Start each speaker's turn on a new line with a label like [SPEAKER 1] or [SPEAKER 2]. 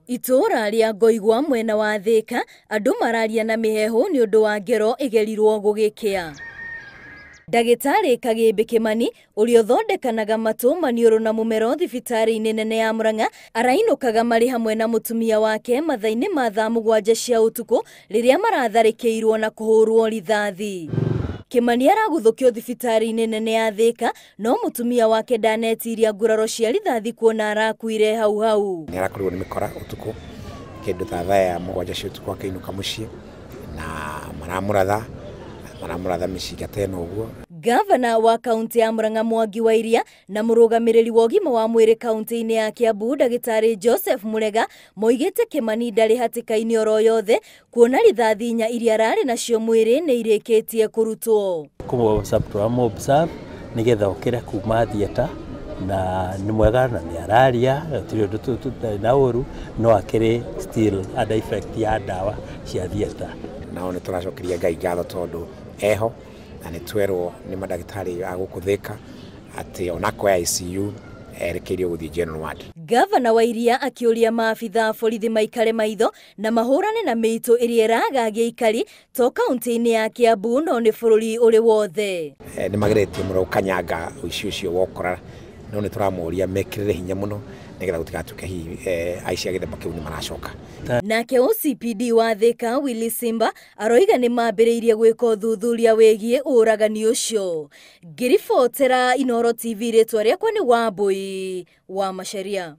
[SPEAKER 1] Itũũra rĩa Ngoigwa mwena wa Thĩka, andũ mararia na mĩheehũ nĩ ũndũ wa ngero ĩgerirwo gũgĩkĩa. Ndagĩtarĩ Kagĩmbĩ Kĩmani ũrĩa ũthondekanaga matũ, maniũrũ na mũmero thibitarĩ-inĩ nene ya Murang'a arainũkaga marĩ hamwe na mũtumia wake mathaa-inĩ ma thaa 7 cia ũtukũ rĩrĩa maratharĩkĩirwo na kũhũrwo rithathi. Kĩmani araguthũkio thibitarĩ-inĩ nene ya Thĩka no mũtumia wake ndanetiria nguraro cia rithathi kuona arakuire hau hau.
[SPEAKER 2] Nĩ arakorirwo nĩ mĩkora ũtukũ kĩndũ ta thaa ya 7 cia ũtukũ akĩinũka mũciĩ na maramũratha mĩcinga ta ĩno ũguo.
[SPEAKER 1] Gavana wa kaunti ya Murang'a Mwangi wa Iria na mũrũgamĩrĩri wa ũgima wa mwĩrĩ kaunti-inĩ ya Kiambu Ndagĩtarĩ Joseph Murega moigĩte Kĩmani ndarĩ hatĩka-inĩ oro yothe kuona rithathi 4 iria ararĩ nacio mwĩrĩ nĩ irĩkĩtie kũrutwo.
[SPEAKER 3] Kũmũ observe nĩgetha okĩre kuma theatre na nĩ mwega na nĩ araria gũtirĩ ũndũ tũtarĩ na ũru no akĩrĩ still under effect ya ndawa cia theatre.
[SPEAKER 2] Nao nĩ tũracokeria Ngai ngatho tondũ eho na nĩ twerwo nĩ mandagĩtarĩ a gũkũ Thĩka atĩ onakorwo e ICU erekeirio gũthiĩ general ward.
[SPEAKER 1] Gavana wa Iria akĩũria maabitha a borithi maikare maitho na mahũrane na mĩitũ ĩrĩa ĩragagia aikari to kaunti-inĩ ya Kiambu no nĩ bũrũri ũrĩ wothe.
[SPEAKER 2] Nĩ mageretie mũno gũkanyanga ũici ũcio wa ũkora no nĩ tũramoria mekĩrĩre hinya mũno nĩgetha gũtigatuĩke hihi aici a gĩthemba kĩu nĩ maracoka.
[SPEAKER 1] Nake OCPD wa Thĩka Willy Simba aroiga nĩ mambĩrĩirie gwĩka ũthuthuria wĩgiĩ ũragani ũcio. Ngĩribotera Inooro TV rĩtwa rĩakwa nĩ Wambui wa Macharia.